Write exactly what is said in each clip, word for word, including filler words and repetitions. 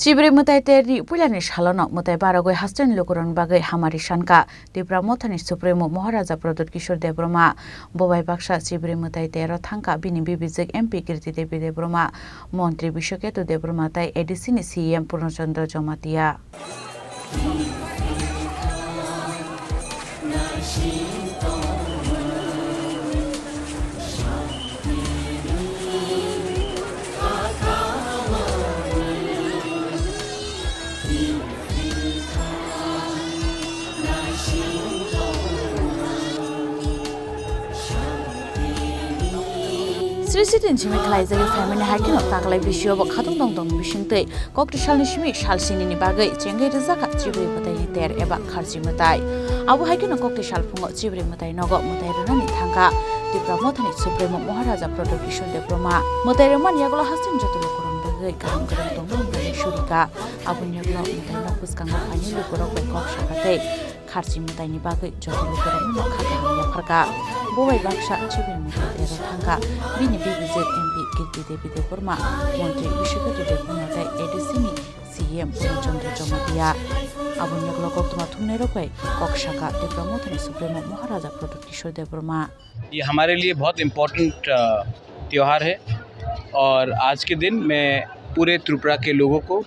Chibri mwtai terni puilani salono mwtai barogwi hasteni lukurokni bagwi hamari sankha Tipra Mothani Supremo Maharaja Pradyut Kishore Debbarma. Bobai baksa Chibri mwtai tero thangkha bini bibijwk M P Kirti Devi Debbarma, Montri Biswaketu Debbarma tei A D C ni C E M Purno Chandra Jamatia. Sri Sri ni simi khlaijagwi phaimani hai kheno taklai bisio bo khatung tong tong bisingtwi kokti salni simi sal sinini bagwi chengwi rwjakha Chibri mwtaini ter eba kharchi mwtai. Abo hai kheno kokti sal phungo Chibri mwtai nogo mwtai rwnani thangkha Tipra Mothani Supremo Maharaja Pradyut Kishore Debbarma. Mwtai rwmani yagulo hasteni joto lukurokni bagwi kaham kwrwng tongmani bagwi surika. Aboni yagulo mwtai nok bwskango phainai lukurok bai kok sakha tei kharchi mwtaini bagwi joto lukurokno nokha kaham yapharkha. Bobai baksa Chibri mwtai tero thangkha bini bibijwk M P Kirti Devi Debbarma, Montri Biswaketu Debbarma tei A D C ni C E M Purno Chandra Jamatia. Aboni yagulo koktwma thumnairok bai kok sakha Tipra Mothani Supremo Maharaja Pradyut Kishore Debbarma. ये हमारे लिए बहुत इम्पोर्टेंट त्योहार है और आज के दिन मैं पूरे त्रिपुरा के लोगों को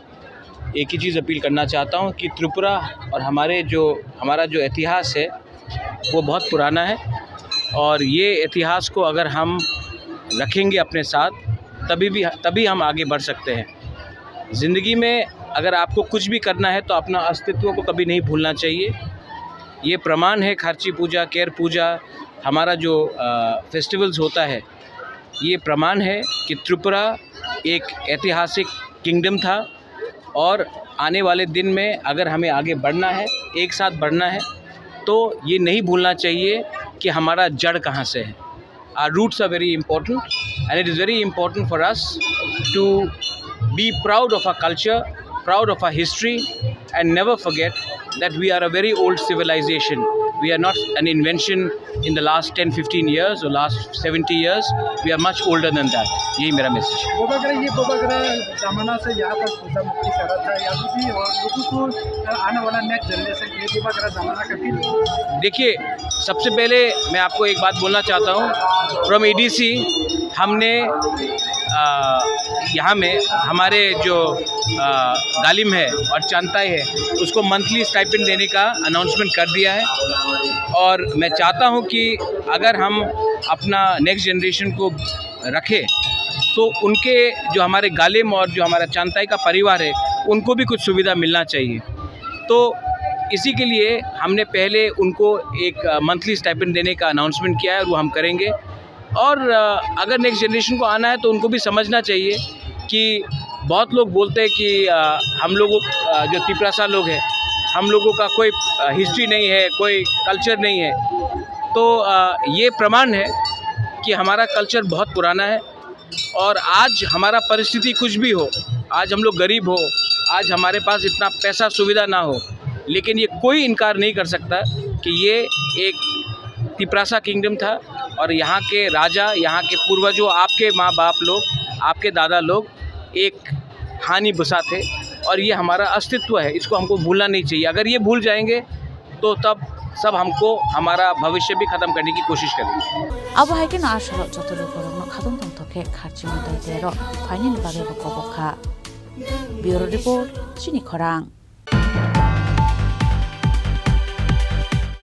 एक ही चीज़ अपील करना चाहता हूँ कि त्रिपुरा और हमारे जो हमारा जो इतिहास है वो बहुत पुराना है और ये इतिहास को अगर हम रखेंगे अपने साथ तभी भी तभी हम आगे बढ़ सकते हैं। ज़िंदगी में अगर आपको कुछ भी करना है तो अपना अस्तित्व को कभी नहीं भूलना चाहिए। ये प्रमाण है खार्ची पूजा, केर पूजा, हमारा जो फेस्टिवल्स होता है, ये प्रमाण है कि त्रिपुरा एक ऐतिहासिक किंगडम था और आने वाले दिन में अगर हमें आगे बढ़ना है, एक साथ बढ़ना है, तो ये नहीं भूलना चाहिए कि हमारा जड़ कहाँ से है। Our roots are very important, and it is very important for us to be proud of our culture, proud of our history, and never forget that we are a very old civilization. We are not an invention in the last ten, fifteen years or last seventy years. We are much older than that. यही मेरा मैसेज है। बोबा ग्रह, ये बोबा ग्रह जमाना से यहाँ पर पूजा मूर्ति करा था, यहाँ भी, और लोगों को आने वाला नेक्स्ट जनरेशन के लिए बोबा ग्रह जमाना का भी। देखिए, सबसे पहले मैं आपको एक बात बोलना चाहता हूँ, फ्रॉम एडीसी हमने आ, यहाँ में हमारे जो आ, गालिम है और चांताई है, उसको मंथली स्टाइपेंड देने का अनाउंसमेंट कर दिया है। और मैं चाहता हूँ कि अगर हम अपना नेक्स्ट जनरेशन को रखें तो उनके जो हमारे गालिम और जो हमारा चांताई का परिवार है, उनको भी कुछ सुविधा मिलना चाहिए। तो इसी के लिए हमने पहले उनको एक मंथली स्टाइपेंड देने का अनाउंसमेंट किया है और वो हम करेंगे। और अगर नेक्स्ट जनरेशन को आना है तो उनको भी समझना चाहिए कि बहुत लोग बोलते हैं कि हम लोगों जो तिपरासा लोग हैं, हम लोगों का कोई हिस्ट्री नहीं है, कोई कल्चर नहीं है। तो ये प्रमाण है कि हमारा कल्चर बहुत पुराना है। और आज हमारा परिस्थिति कुछ भी हो, आज हम लोग गरीब हो, आज हमारे पास इतना पैसा सुविधा ना हो, लेकिन ये कोई इनकार नहीं कर सकता कि ये एक तिपरासा किंगडम था और यहाँ के राजा, यहाँ के पूर्वजों, आपके माँ बाप लोग, आपके दादा लोग एक हानि बसा थे और ये हमारा अस्तित्व है, इसको हमको भूलना नहीं चाहिए। अगर ये भूल जाएंगे तो तब सब हमको हमारा भविष्य भी खत्म करने की कोशिश करेंगे। Abo hai kheno asolo joto lukurokno khatungthok khe kharchi mwtai tero phainani bagwi bo kobok kha. Bureau Report, Chini Khorang.